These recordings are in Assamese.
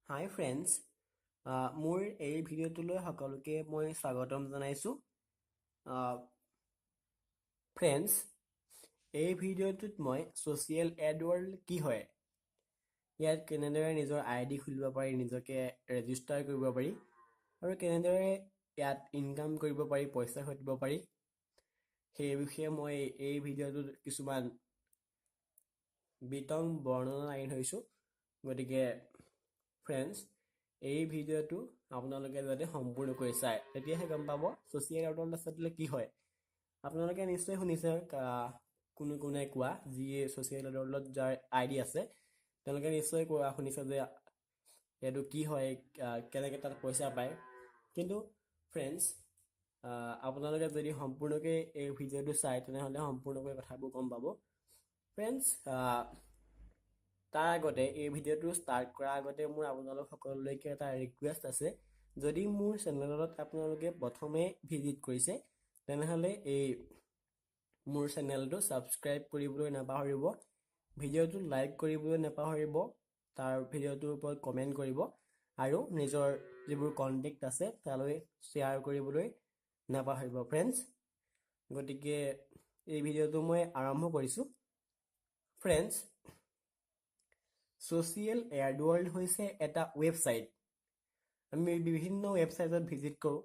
হাই ফ্ৰেণ্ডছ, মোৰ এই ভিডিঅ'টোলৈ সকলোকে মই স্বাগতম জনাইছোঁ। ফ্ৰেণ্ডছ, এই ভিডিঅ'টোত মই ছ'চিয়েল এড ৱৰ্ল্ড কি হয়, ইয়াত কেনেদৰে নিজৰ আই ডি খুলিব পাৰি, নিজকে ৰেজিষ্টাৰ কৰিব পাৰি আৰু কেনেদৰে ইয়াত ইনকাম কৰিব পাৰি, পইচা ঘটিব পাৰি, সেই বিষয়ে মই এই ভিডিঅ'টোত কিছুমান বিতং বৰ্ণনা দাঙি ধৰিছোঁ। গতিকে ফ্ৰেণ্ডছ, এই ভিডিঅ'টো আপোনালোকে যাতে সম্পূৰ্ণকৈ চায়, তেতিয়াহে গম পাব ছ'চিয়েল এড ৱৰ্ল্ড আচলতে কি হয়। আপোনালোকে নিশ্চয় শুনিছে কোনো কোনে কোৱা, যিয়ে ছ'চিয়েল এড ৱৰ্ল্ডত যাৰ আই ডি আছে, তেওঁলোকে নিশ্চয় কোৱা শুনিছে যে এইটো কি হয়, কেনেকৈ তাত পইচা পায়। কিন্তু ফ্ৰেণ্ডছ, আপোনালোকে যদি সম্পূৰ্ণকৈ এই ভিডিঅ'টো চায়, তেনেহ'লে সম্পূৰ্ণকৈ কথাবোৰ গম পাব। ফ্ৰেণ্ডছ, তাৰ আগতে, এই ভিডিঅ'টো ষ্টাৰ্ট কৰাৰ আগতে মোৰ আপোনালোক সকলোলৈকে এটা ৰিকুৱেষ্ট আছে। যদি মোৰ চেনেলত আপোনালোকে প্ৰথমে ভিজিট কৰিছে, তেনেহ'লে এই মোৰ চেনেলটো ছাবস্ক্ৰাইব কৰিবলৈ নাপাহৰিব, ভিডিঅ'টো লাইক কৰিবলৈ নাপাহৰিব, তাৰ ভিডিঅ'টোৰ ওপৰত কমেণ্ট কৰিব আৰু নিজৰ যিবোৰ কণ্টেক্ট আছে তালৈ শ্বেয়াৰ কৰিবলৈ নাপাহৰিব ফ্ৰেণ্ডছ। গতিকে এই ভিডিঅ'টো মই আৰম্ভ কৰিছোঁ। ফ্ৰেণ্ডছ, ছ'চিয়েল এড ৱৰ্ল্ড হৈছে এটা ৱেবছাইট। আমি বিভিন্ন ৱেবছাইটত ভিজিট কৰোঁ,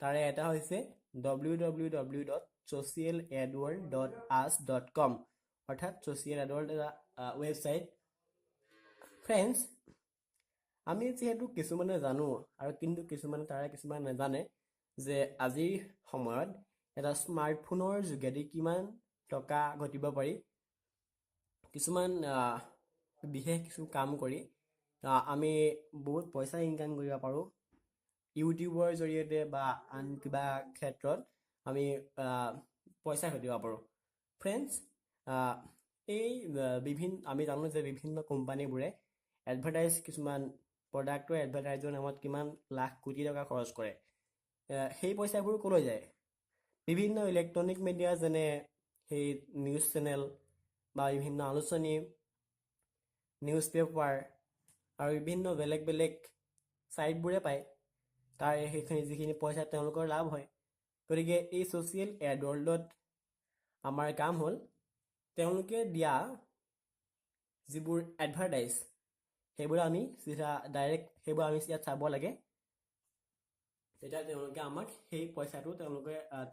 তাৰে এটা হৈছে www.socialadworld.us.com, অৰ্থাৎ ছ'চিয়েল এড ৱৰ্ল্ড এটা ৱেবছাইট। ফ্ৰেণ্ডছ, আমি যিহেতু কিছুমানে জানো আৰু কিন্তু কিছুমানে তাৰে কিছুমানে নাজানে যে আজিৰ সময়ত এটা স্মাৰ্টফোনৰ যোগেদি কিমান টকা ঘটিব পাৰি। কিছুমান বিশেষ কিছু কাম কৰি আমি বহুত পইচা ইনকাম কৰিব পাৰোঁ। ইউটিউবৰ জৰিয়তে বা আন কিবা ক্ষেত্ৰত আমি পইচা ঘটিব পাৰোঁ। ফ্ৰেণ্ডছ, এই বিভিন্ন আমি জানো যে বিভিন্ন কোম্পানীবোৰে এডভাৰটাইজ, কিছুমান প্ৰডাক্টৰ এডভাৰটাইজৰ নামত কিমান লাখ কোটি টকা খৰচ কৰে। সেই পইচাবোৰ ক'লৈ যায়? বিভিন্ন ইলেক্ট্ৰনিক মিডিয়া, যেনে সেই নিউজ চেনেল বা বিভিন্ন আলোচনী, নিউজ পেপাৰ আৰু বিভিন্ন বেলেগ বেলেগ ছাইটবোৰে পায়। তাৰ সেইখিনি যিখিনি পইচা তেওঁলোকৰ লাভ হয়। গতিকে এই ছ'চিয়েল এড ৱৰ্ল্ডত আমাৰ কাম হ'ল তেওঁলোকে দিয়া যিবোৰ এডভাৰটাইজ, সেইবোৰ আমি চিধা ডাইৰেক্ট সেইবোৰ আমি ইয়াত চাব লাগে। তেতিয়া তেওঁলোকে আমাক সেই পইচাটো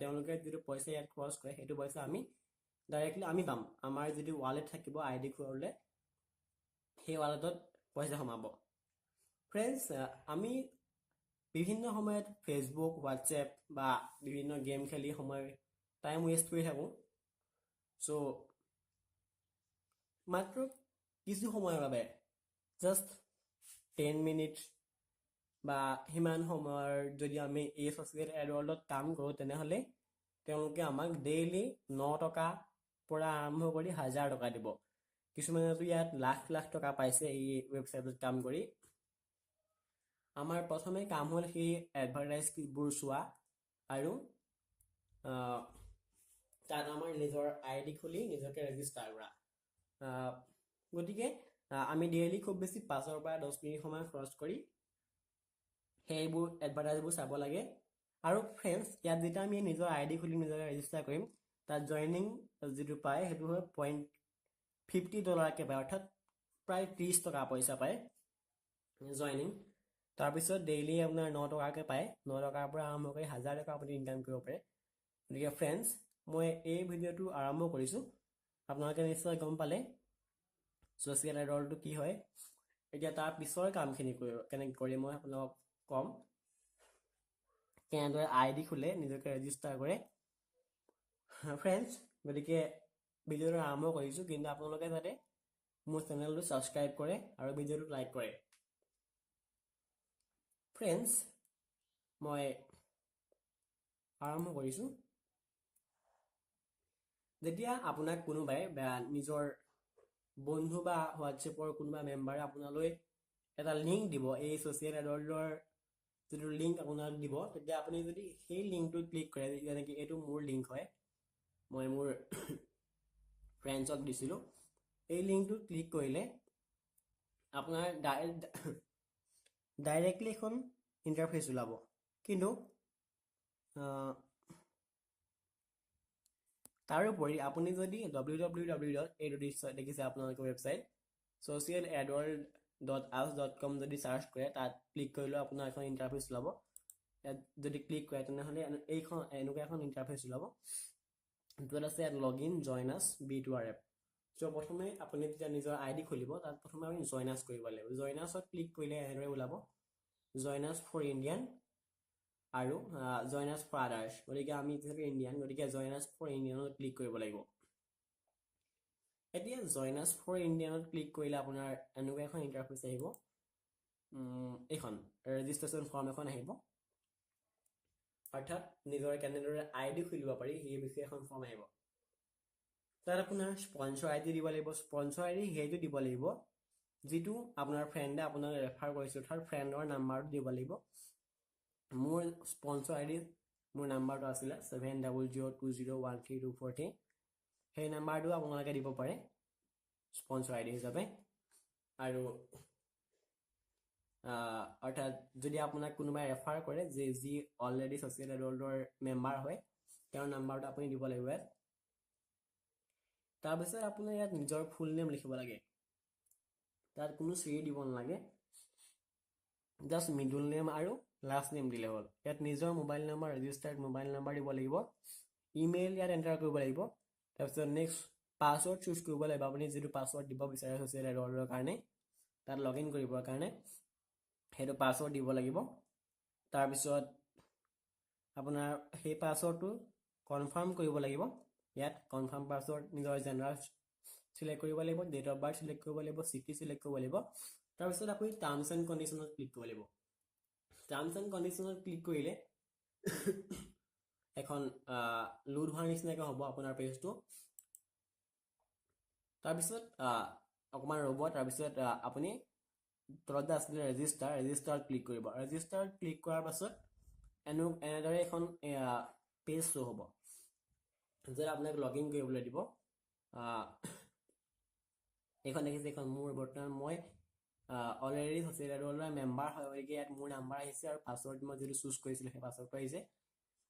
তেওঁলোকে যিটো পইচা ইয়াত খৰচ কৰে, সেইটো পইচা আমি ডাইৰেক্টলি আমি পাম। আমাৰ যিটো ৱালেট থাকিব, আই ডি খোলালে সেই ৱালেটত পইচা সোমাব। ফ্ৰেণ্ডছ, আমি বিভিন্ন সময়ত ফেচবুক, হোৱাটছএপ বা বিভিন্ন গেম খেলি সময় টাইম ৱেষ্ট কৰি থাকোঁ। চ' মাত্ৰ কিছু সময়ৰ বাবে, জাষ্ট 10 মিনিট বা সিমান সময়ৰ যদি আমি এই ছ'চিয়েল এড ৱৰ্ল্ডত কাম কৰোঁ, তেনেহ'লে তেওঁলোকে আমাক ডেইলি 9 টকাৰ পৰা আৰম্ভ কৰি 1000 টকা দিব। কিছুমানেতো ইয়াত লাখ লাখ টকা পাইছে এই ৱেবছাইটত কাম কৰি। আমাৰ প্ৰথমে কাম হ'ল সেই এডভাৰটাইজবোৰ চোৱা আৰু তাত আমাৰ নিজৰ আই ডি খুলি নিজকে ৰেজিষ্টাৰ কৰা। গতিকে আমি ডেইলি খুব বেছি 5ৰ পৰা 10 মিনিট সময় খৰচ কৰি সেইবোৰ এডভাৰটাইজবোৰ চাব লাগে। আৰু ফ্ৰেণ্ডছ, ইয়াত যেতিয়া আমি নিজৰ আই ডি খুলি নিজকে ৰেজিষ্টাৰ কৰিম, তাত জইনিং যিটো পায়, সেইটো হয় 0.50 ডলাৰকৈ পায়, অৰ্থাৎ প্ৰায় 30 টকা পইচা পায় জইনিং। তাৰপিছত ডেইলি আপোনাৰ 9 টকাকৈ পায়। 9 টকাৰ পৰা আৰম্ভ কৰি 1000 টকা আপুনি ইনকাম কৰিব পাৰে। গতিকে ফ্ৰেণ্ডছ, মই এই ভিডিঅ'টো আৰম্ভ কৰিছোঁ। আপোনালোকে নিশ্চয় গম পালে ছ'চিয়েল এড ৱৰ্ল্ডটো কি হয়। এতিয়া তাৰ পিছৰ কামখিনি কৰিব কেনেকৈ কৰিম, মই আপোনালোকক ক'ম কেনেদৰে আই ডি খোলে, নিজকে ৰেজিষ্টাৰ কৰে। ফ্ৰেণ্ডছ, গতিকে ভিডিঅ'টো আৰম্ভ কৰিছোঁ, কিন্তু আপোনালোকে যাতে মোৰ চেনেলটো ছাবস্ক্ৰাইব কৰে আৰু ভিডিঅ'টো লাইক কৰে। ফ্ৰেণ্ডছ, মই আৰম্ভ কৰিছোঁ। যেতিয়া আপোনাক কোনোবাই বা নিজৰ বন্ধু বা হোৱাটছএপৰ কোনোবা মেম্বাৰে আপোনালৈ এটা লিংক দিব, এই ছ'চিয়েল এডৱৰ্ডৰ যিটো লিংক আপোনাক দিব, তেতিয়া আপুনি যদি সেই লিংকটোত ক্লিক কৰে, যেনেকৈ এইটো মোৰ লিংক হয়, মই মোৰ ফ্ৰেণ্ডছক দিছিলোঁ, এই লিংকটোত ক্লিক কৰিলে আপোনাৰ ডাইৰেক্ট ডাইৰেক্টলি এখন ইণ্টাৰফেচ ওলাব। কিন্তু তাৰোপৰি আপুনি যদি www dot এইটো দেখিছে আপোনালোকৰ ৱেবছাইট socialadworld.us.com যদি চাৰ্চ কৰে, তাত ক্লিক কৰিলেও আপোনাৰ এখন ইণ্টাৰফেচ ওলাব। ইয়াত যদি ক্লিক কৰে তেনেহ'লে এইখন এনেকুৱা এখন ইণ্টাৰফেচ ওলাব, য'ত আছে ইয়াত log in, join us, B2R app. So প্ৰথমে আপুনি যেতিয়া নিজৰ আই ডি খুলিব, তাত প্ৰথমে আপুনি জইন আছ কৰিব লাগিব। জইন আছত ক্লিক কৰিলে এনেদৰে ওলাব, জইন আছ ফৰ ইণ্ডিয়ান আৰু জইন আছ ফৰ আদাৰ্ছ। গতিকে আমি যিহেতু ইণ্ডিয়ান, গতিকে জইন আছ ফৰ ইণ্ডিয়ানত ক্লিক কৰিব লাগিব। এতিয়া জইন আছ ফৰ ইণ্ডিয়ানত ক্লিক কৰিলে আপোনাৰ এনেকুৱা এখন ইণ্টাৰফেচ আহিব, এইখন ৰেজিষ্ট্ৰেশ্যন ফৰ্ম এখন আহিব, অৰ্থাৎ নিজৰ কেনেদৰে আই ডি খুলিব পাৰি সেই বিষয়ে এখন ফৰ্ম আহিব। তাত আপোনাৰ স্পনচৰ আই ডি দিব লাগিব। স্পনচৰ আই ডি সেইটো দিব লাগিব যিটো আপোনাৰ ফ্ৰেণ্ডে আপোনাক ৰেফাৰ কৰিছে, অৰ্থাৎ ফ্ৰেণ্ডৰ নাম্বাৰটো দিব লাগিব। মোৰ স্পনচৰ আই ডি, মোৰ নাম্বাৰটো আছিলে 7002013243। সেই নাম্বাৰটো আপোনালোকে দিব পাৰে স্পনচৰ আই ডি হিচাপে। আৰু অৰ্থাৎ যদি আপোনাক কোনোবাই ৰেফাৰ কৰে, যে যি অলৰেডি ছ'চিয়েল এডৱৰ্ল্ডৰ মেম্বাৰ হয়, তেওঁৰ নাম্বাৰটো আপুনি দিব লাগিব ইয়াত। তাৰপিছত আপোনাৰ ইয়াত নিজৰ ফুল নেম লিখিব লাগে, তাত কোনো চিৰি দিব নালাগে, জাষ্ট মিডল নেম আৰু লাষ্ট নেম দিলে হ'ল। ইয়াত নিজৰ mobile number, registered mobile number দিব লাগিব, ইমেইল ইয়াত এণ্টাৰ কৰিব লাগিব। তাৰপিছত নেক্সট পাছৱৰ্ড চুজ কৰিব লাগিব, আপুনি যিটো পাছৱৰ্ড দিব বিচাৰে ছ'চিয়েল এডৱৰ্ল্ডৰ কাৰণে, তাত লগ ইন কৰিবৰ কাৰণে সেইটো পাছৱৰ্ড দিব লাগিব। তাৰপিছত আপোনাৰ সেই পাছৱৰ্ডটো কনফাৰ্ম কৰিব লাগিব। ইয়াত কনফাৰ্ম পাছৱৰ্ড, নিজৰ জেণ্ডাৰ চিলেক্ট কৰিব লাগিব, ডেট অফ বাৰ্থ চিলেক্ট কৰিব লাগিব, চিটি চিলেক্ট কৰিব লাগিব। তাৰপিছত আপুনি টাৰ্মছ এণ্ড কণ্ডিশ্যনত ক্লিক কৰিব লাগিব। টাৰ্মছ এণ্ড কণ্ডিশ্যনত ক্লিক কৰিলে এখন লোড হোৱাৰ নিচিনাকৈ হ'ব আপোনাৰ পেজটো। তাৰপিছত অকণমান ৰ'ব, তাৰপিছত আপুনি তলত যে আছিলে ৰেজিষ্টাৰ, ৰেজিষ্টাৰত ক্লিক কৰিব। ৰেজিষ্টাৰত ক্লিক কৰাৰ পাছত এনেদৰে এখন পেজ শ্ব' হ'ব, য'ত আপোনাক লগ ইন কৰিবলৈ দিব। এইখন দেখিছে, এইখন মোৰ বৰ্তমান মই অলৰেডি ছ'চিয়েল এডৱৰ্ল্ডৰ মেম্বাৰ হয়, গতিকে ইয়াত মোৰ নাম্বাৰ আহিছে আৰু পাছৱৰ্ড মই যিটো চুজ কৰিছিলোঁ সেই পাছৱৰ্ডটো আহিছে।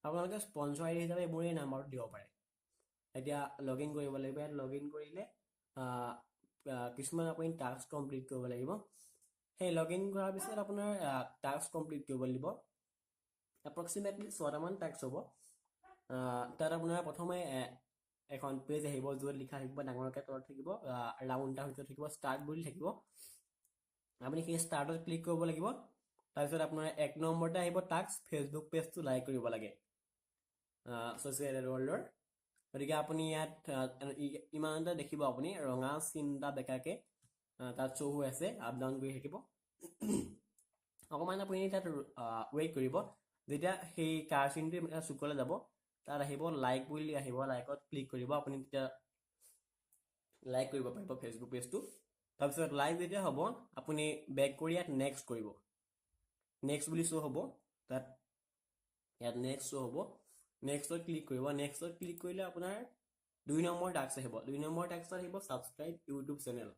আপোনালোকে স্পনচৰ আই ডি হিচাপে মোৰ এই নাম্বাৰটো দিব পাৰে। এতিয়া লগ ইন কৰিব লাগিব। ইয়াত লগ ইন কৰিলে কিছুমান আপুনি টাস্ক কমপ্লিট কৰিব লাগিব। সেই লগ ইন কৰাৰ পিছত আপোনাৰ টাস্ক কমপ্লিট কৰিব লাগিব। এপ্ৰক্সিমেটলি 6টামান টাস্ক হ'ব। তাত আপোনাৰ প্ৰথমে এখন পেজ আহিব, য'ত লিখা থাকিব ডাঙৰকৈ তলত থাকিব ৰাউণ্ড এটা ভিতৰত থাকিব ষ্টাৰ্ট বুলি থাকিব। আপুনি সেই ষ্টাৰ্টত ক্লিক কৰিব লাগিব। তাৰপিছত আপোনাৰ 1 নম্বৰতে আহিব টাস্ক, ফেচবুক পেজটো লাইক কৰিব লাগে ছ'চিয়েল ৱৰ্ল্ডৰ। গতিকে আপুনি ইয়াত ইমান এটা দেখিব, আপুনি ৰঙা চিন এটা বেকাকৈ তাত শ্ব' হৈ আছে, আপ ডাউন কৰি থাকিব। অকণমান আপুনি তাত ৱেইট কৰিব, যেতিয়া সেই কাৰ চিনটো চুকলৈ যাব, তাত আহিব লাইক বুলি আহিব, লাইকত ক্লিক কৰিব আপুনি, তেতিয়া লাইক কৰিব পাৰিব ফেচবুক পেজটো। তাৰপিছত লাইক যেতিয়া হ'ব, আপুনি বেক কৰি ইয়াত নেক্সট কৰিব, নেক্সট বুলি শ্ব' হ'ব তাত, ইয়াত নেক্সট শ্ব' হ'ব, নেক্সটত ক্লিক কৰিব। নেক্সটত ক্লিক কৰিলে আপোনাৰ 2 নম্বৰ টাস্ক আহিব। 2 নম্বৰ টাস্কত আহিব ছাবস্ক্ৰাইব ইউটিউব চেনেল।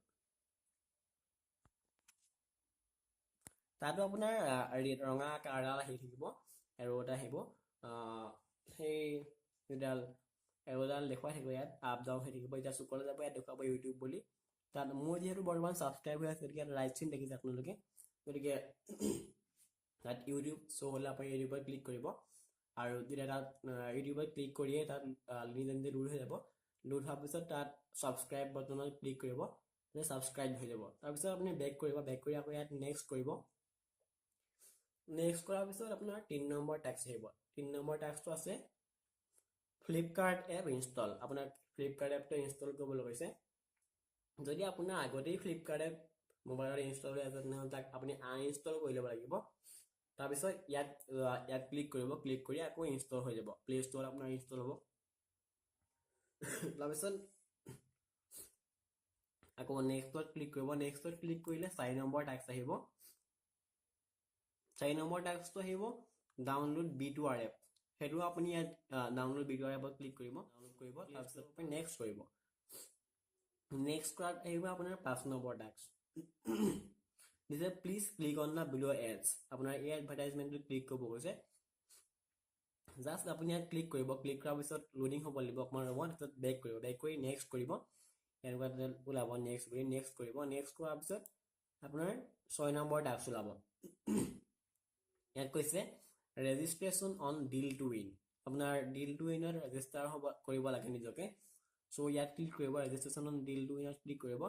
তাতো আপোনাৰ ৰঙা কাৰডাল আহি থাকিব, এৰো এটা আহিব, সেই যিডাল এৰোডাল দেখুৱাই থাকিব, ইয়াত আপ ডাউন হৈ থাকিব। এতিয়া চুকলৈ যাব, ইয়াত দেখুৱাব ইউটিউব বুলি। তাত মোৰ যিহেতু বৰ্তমান ছাবস্ক্ৰাইব হৈ আছে, গতিকে ইয়াত ৰাইট চিন দেখিছে আপোনালোকে, গতিকে তাত ইউটিউব শ্ব' হ'লে আপুনি ইউটিউবত ক্লিক কৰিব। আৰু যেতিয়া তাত ইউটিউবত ক্লিক কৰিয়ে তাত নিজে নিজে লোড হৈ যাব। লোড হোৱাৰ পিছত তাত ছাবস্ক্ৰাইব বটনত ক্লিক কৰিব, ছাবস্ক্ৰাইব হৈ যাব। তাৰপিছত আপুনি বেক কৰিব, বেক কৰি আকৌ ইয়াত নেক্সট কৰিব। নেক্সট কৰাৰ পিছত আপোনাৰ 3 নম্বৰ টাস্ক আহিব। 3 নম্বৰ টাস্কটো আছে ফ্লিপকাৰ্ট এপ ইনষ্টল। আপোনাক ফ্লিপকাৰ্ট এপটো ইনষ্টল কৰিবলৈ কৈছে। যদি আপোনাৰ আগতেই ফ্লিপকাৰ্ট এপ মোবাইলত ইনষ্টল হৈ আছে, তেনেহ'লে তাক আপুনি আনইনষ্টল কৰি ল'ব লাগিব। তাৰপিছত ইয়াত ক্লিক কৰিব, ক্লিক কৰি আকৌ ইনষ্টল হৈ যাব, প্লে ষ্ট'ৰত আপোনাৰ ইনষ্টল হ'ব। তাৰপিছত আকৌ নেক্সটত ক্লিক কৰিব। নেক্সটত ক্লিক কৰিলে 4 নম্বৰ টাস্ক আহিব। 4 নম্বৰ টাস্কটো আহিব ডাউনলোড B2R app. সেইটো আপুনি ইয়াত ডাউনলোড B2R এপত ক্লিক কৰিব, ডাউনলোড কৰিব। তাৰপিছত আপুনি নেক্সট কৰিব। নেক্সট কৰাত আহিব আপোনাৰ 5 নম্বৰ টাস্ক। দিছে please click on the below ads. আপোনাৰ এই এডভাৰটাইজমেণ্টটো ক্লিক কৰিব কৈছে। জাষ্ট আপুনি ইয়াত ক্লিক কৰিব, ক্লিক কৰাৰ পিছত লোডিং হ'ব লাগিব অকণমান ৰ'ব, তাৰপিছত বেক কৰিব, বেক কৰি নেক্সট কৰিব, এনেকুৱা ওলাব নেক্সট বুলি, নেক্সট কৰিব। নেক্সট কৰাৰ পিছত আপোনাৰ 6 নম্বৰ টাস্ক ওলাব। ইয়াত কৈছে registration on deal to win. আপোনাৰ ডিল টু উইনত ৰেজিষ্টাৰ হ'ব কৰিব লাগে নিজকে। চ' ইয়াত ক্লিক কৰিব, ৰেজিষ্ট্ৰেশ্যন অন ডিল টু উইনত ক্লিক কৰিব।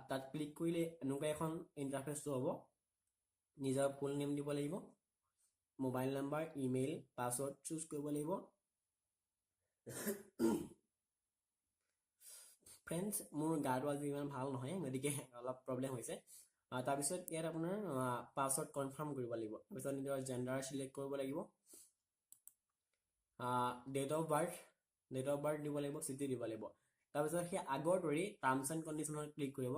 তাত ক্লিক কৰিলে এনেকুৱা এখন ইণ্টাৰফেচটো হ'ব। নিজৰ ফুল নেম দিব লাগিব, mobile number, email, password choose কৰিব লাগিব। ফ্ৰেণ্ডছ, মোৰ গাটো আজি ইমান ভাল নহয়, গতিকে অলপ প্ৰব্লেম হৈছে। তাৰপিছত ইয়াত আপোনাৰ পাছৱৰ্ড কনফাৰ্ম কৰিব লাগিব। তাৰপিছত নিজৰ জেণ্ডাৰ চিলেক্ট কৰিব লাগিব, date of birth দিব লাগিব, চিটি দিব লাগিব। তাৰপিছত সেই আগৰ দৰেই টাৰ্মছ এণ্ড কণ্ডিশ্যনত ক্লিক কৰিব।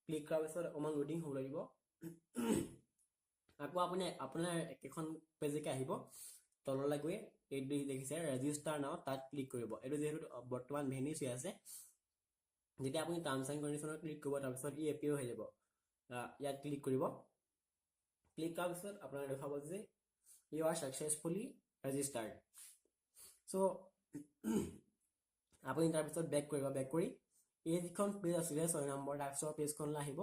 ক্লিক কৰাৰ পিছত অকণমান লোডিং হ'ব লাগিব। আকৌ আপুনি আপোনাৰ একেখন পেজকে আহিব, তললৈ গৈ এইটো দেখিছে ৰেজিষ্টাৰ নাও, তাত ক্লিক কৰিব। এইটো যিহেতু বৰ্তমান ভেনিছ হৈ আছে, যেতিয়া আপুনি টাৰ্মছ এণ্ড কণ্ডিশ্যনত ক্লিক কৰিব তাৰপিছত ই এপিয়াৰ হৈ যাব। ইয়াত ক্লিক কৰিব। ক্লিক কৰাৰ পিছত আপোনাৰ দেখুৱাব যে you are successfully registered. So আপুনি তাৰপিছত বেক কৰিব, বেক কৰি এই যিখন পেজ আছিলে 6 নম্বৰ টাস্কৰ পেজখনলৈ আহিব।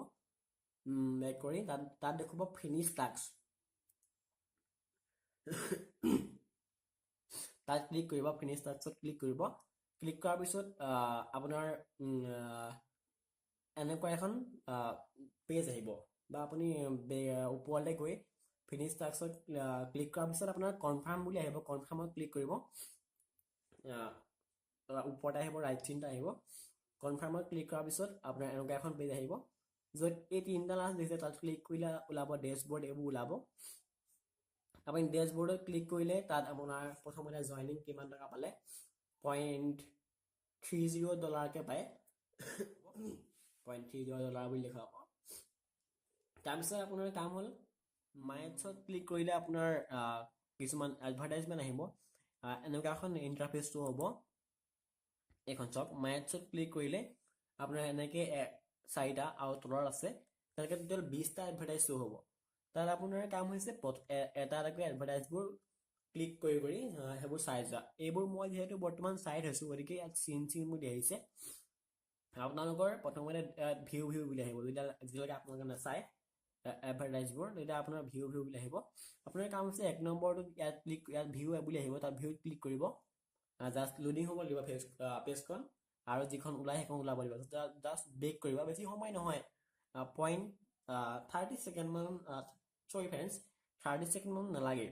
বেক কৰি তাত দেখুৱাব ফিনিছ টাস্ক, তাত ক্লিক কৰিব, ফিনিছ টাস্কত ক্লিক কৰিব। ক্লিক কৰাৰ পিছত আপোনাৰ এনেকুৱা এখন পেজ আহিব, বা আপুনি ওপৰলৈ গৈ ফিনিছ টাস্কত ক্লিক কৰাৰ পিছত আপোনাৰ কনফাৰ্ম বুলি আহিব, কনফাৰ্মত ক্লিক কৰিব। ওপৰতে আহিব ৰাইট চিনটা আহিব। কনফাৰ্মত ক্লিক কৰাৰ পিছত আপোনাৰ এনেকুৱা এখন পেজ আহিব, য'ত এই তিনিটা লাষ্ট দেখিছে, তাত ক্লিক কৰিলে ওলাব ডেছবৰ্ড, এইবোৰ ওলাব। আপুনি ডেছবৰ্ডত ক্লিক কৰিলে তাত আপোনাৰ প্ৰথমতে জইনিং কিমান টকা পালে, 0.30 ডলাৰকৈ পায়, 0.30 ডলাৰ বুলি দেখুৱাব। তাৰপিছত আপোনাৰ কাম হ'ল মাই এডছত ক্লিক কৰিলে আপোনাৰ কিছুমান এডভাৰটাইজমেণ্ট আহিব। এনেকুৱা এখন ইণ্টাৰফেচটো হ'ব, এইখন চাওক। মাই এডছত ক্লিক কৰিলে আপোনাৰ এনেকৈ 4টা আৰু তলত আছে, তেনেকৈ টোটেল 20টা এডভাৰটাইজ শ্ব' হ'ব। তাত আপোনাৰ কাম হৈছে এটা এটাকৈ এডভাৰটাইজবোৰ ক্লিক কৰি কৰি সেইবোৰ চাই যোৱা। এইবোৰ মই যিহেতু বৰ্তমান চাই থৈছোঁ, গতিকে ইয়াত চিন চিন বুলি আহিছে। আপোনালোকৰ প্ৰথমতে ভিউ ভিউ বুলি আহিব, যেতিয়ালৈকে আপোনালোকে নাচায় এডভাৰটাইজবোৰ, তেতিয়া আপোনাৰ ভিউ ভিউ বুলি আহিব। আপোনাৰ কাম হৈছে 1 নম্বৰটোত ইয়াত ক্লিক, ইয়াত ভিউ বুলি আহিব, তাত ভিউত ক্লিক কৰিব। জাষ্ট লোডিং হ'ব লাগিব পেজখন, আৰু যিখন ওলাই সেইখন ওলাব লাগিব। জাষ্ট বেক কৰিব, বেছি সময় নহয়, 0.30 ছেকেণ্ডমান, চৰি ফ্ৰেণ্ডছ, 30 ছেকেণ্ডমান নালাগে।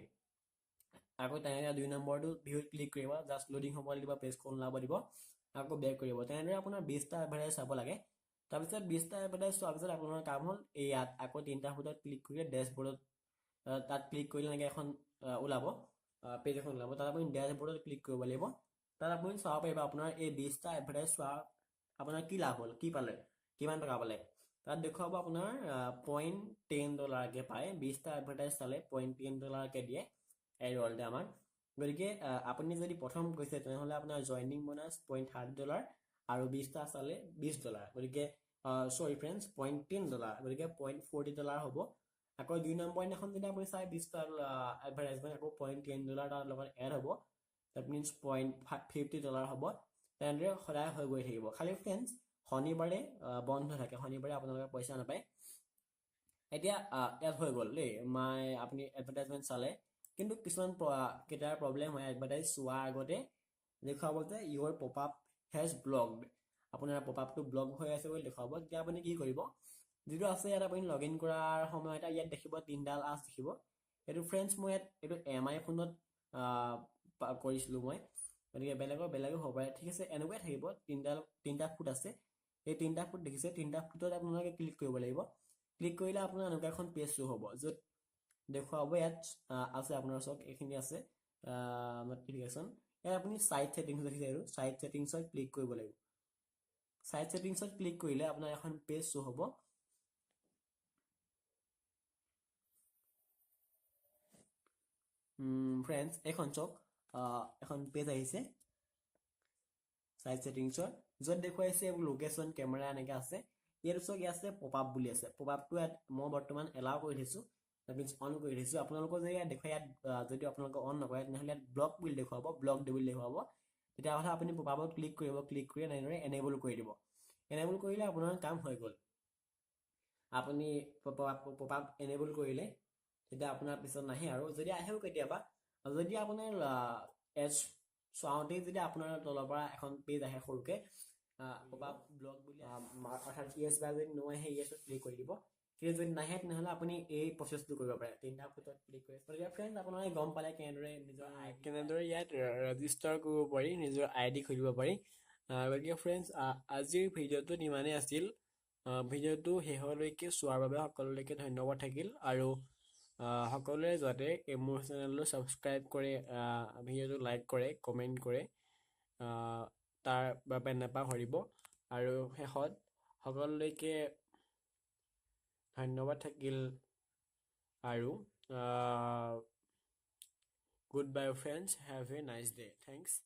আকৌ তেনেকৈ 2 নম্বৰটো ভিউত ক্লিক কৰিব, জাষ্ট লোডিং হ'ব লাগিব, পেজখন ওলাব দিব, আকৌ বেক কৰিব। তেনেদৰে আপোনাৰ 20টা এডভাৰটাইজ চাব লাগে। তাৰপিছত 20টা এডভাৰটাইজ চোৱাৰ পিছত আপোনাৰ কাম হ'ল এই ইয়াত আকৌ 3টা ফুটত ক্লিক কৰিলে ডেছবৰ্ডত, তাত ক্লিক কৰিলে এনেকৈ এখন ওলাব, পেজ এখন ওলাব। তাত আপুনি ডেছবৰ্ডত ক্লিক কৰিব লাগিব। তাত আপুনি চাব পাৰিব আপোনাৰ এই 20টা এডভাৰটাইজ চোৱা আপোনাৰ কি লাভ হ'ল, কি পালে, কিমান টকা পালে। তাত দেখুৱাব আপোনাৰ 0.10 ডলাৰকৈ পায়, 20টা এডভাৰটাইজ চালে 0.10 ডলাৰকৈ দিয়ে এডৱৰ্ল্ডে আমাক। গতিকে আপুনি যদি প্ৰথম গৈছে তেনেহ'লে আপোনাৰ জইনিং বোনাছ 0.30 ডলাৰ আৰু 20টা চালে 20 ডলাৰ, গতিকে চৰি ফ্ৰেণ্ডছ 0.10 ডলাৰ, গতিকে 0.40 ডলাৰ হ'ব। আকৌ 2 নম্বৰ দিনাখন যদি আপুনি চাই 20টা এডভাৰটাইজমেণ্ট, আকৌ 0.10 ডলাৰ তাৰ লগত এড হ'ব, that means 0.50 dollar হ'ব। তেনেদৰে সদায় হৈ গৈ থাকিব। খালি ফ্ৰেণ্ডছ শনিবাৰে বন্ধ থাকে, শনিবাৰে আপোনালোকে পইচা নাপায়। এতিয়া ইয়াত হৈ গ'ল দেই, মাই আপুনি এডভাৰটাইজমেণ্ট চালে, কিন্তু কিছুমান কেতিয়াবা প্ৰব্লেম হয়। এডভাৰটাইজ চোৱাৰ আগতে দেখুৱাব যে your pop up has blocked, আপোনাৰ পপ আপটো ব্লক হৈ আছে বুলি দেখুৱাব। তেতিয়া আপুনি কি কৰিব, যিটো আছে ইয়াত আপুনি লগ ইন কৰাৰ সময়তে ইয়াত দেখিব 3ডাল আঁচ দেখিব। এইটো ফ্ৰেণ্ডছ মই ইয়াত এইটো এম আই ফোনত কৰিছিলোঁ মই, গতিকে বেলেগৰ বেলেগো হ'ব পাৰে, ঠিক আছে। এনেকুৱাই থাকিব, 3টা ফুট আছে, এই 3টা ফুট দেখিছে, 3টা ফুটত আপোনালোকে ক্লিক কৰিব লাগিব। ক্লিক কৰিলে আপোনাৰ এনেকুৱা এখন পেজ শ্ব' হ'ব, য'ত দেখুৱাব ইয়াত আছে আপোনাৰ চাওক এইখিনি আছে নটিফিকেশ্যন। ইয়াত আপুনি চাইট ছেটিংছ দেখিছে, আৰু চাইট ছেটিংছত ক্লিক কৰিব লাগিব। চাইট ছেটিংছত ক্লিক কৰিলে আপোনাৰ এখন পেজ শ্ব' হ'ব। ফ্ৰেণ্ডছ এইখন চাওক, এখন পেজ আহিছে চাইট ছেটিংছৰ, য'ত দেখুৱাইছে এইবোৰ লোকেশ্যন, কেমেৰা এনেকৈ আছে। ইয়াৰ পিছত ইয়াত আছে পপ আপ বুলি আছে। পপ আপটো ইয়াত মই বৰ্তমান এলাউ কৰি থৈছোঁ, that means on কৰি থৈছোঁ। আপোনালোকৰ যদি ইয়াত দেখুৱাই, ইয়াত যদি আপোনালোকে অন নকৰে, তেনেহ'লে ইয়াত ব্লক বুলি দেখুৱাব, ব্লক বুলি দেখুৱাব। তেতিয়াহ'লে আপুনি পপ আপত ক্লিক কৰিব, ক্লিক কৰি এনেদৰে এনেবল কৰি দিব। এনেবল কৰিলে আপোনাৰ কাম হৈ গ'ল। আপুনি পপ আপ এনেবল কৰিলে তেতিয়া আপোনাৰ পিছত নাহে। আৰু যদি আহেও কেতিয়াবা, যদি আপোনাৰ এডছ চাওঁতেই যদি আপোনাৰ তলৰ পৰা এখন পেজ আহে সৰুকৈ পপ আপ ব্লক বুলি, অৰ্থাৎ য়েছ বা যদি ন' আহে, য়েছত ক্লিক কৰি দিব। কিন্তু যদি নাহে, তেনেহ'লে আপুনি এই প্ৰচেছটো কৰিব পাৰে, তিনিটা খুঁটাত ক্লিক কৰি। গতিকে ফ্ৰেণ্ডছ, আপোনালোকে গম পালে কেনেদৰে নিজৰ আই কেনেদৰে ইয়াত ৰেজিষ্টাৰ কৰিব পাৰি, নিজৰ আই ডি খুলিব পাৰি। গতিকে ফ্ৰেণ্ডছ, আজিৰ ভিডিঅ'টোত ইমানেই আছিল। ভিডিঅ'টো শেষলৈকে চোৱাৰ বাবে সকলোলৈকে ধন্যবাদ থাকিল আৰু সকলোৱে যাতে এই মোৰ চেনেলটো ছাবস্ক্ৰাইব কৰে, ভিডিঅ'টো লাইক কৰে, কমেণ্ট কৰে, তাৰ বাবে নাপাহৰিব। আৰু শেষত সকলোলৈকে ধন্যবাদ থাকিল আৰু good bye friends, have a nice day, thanks.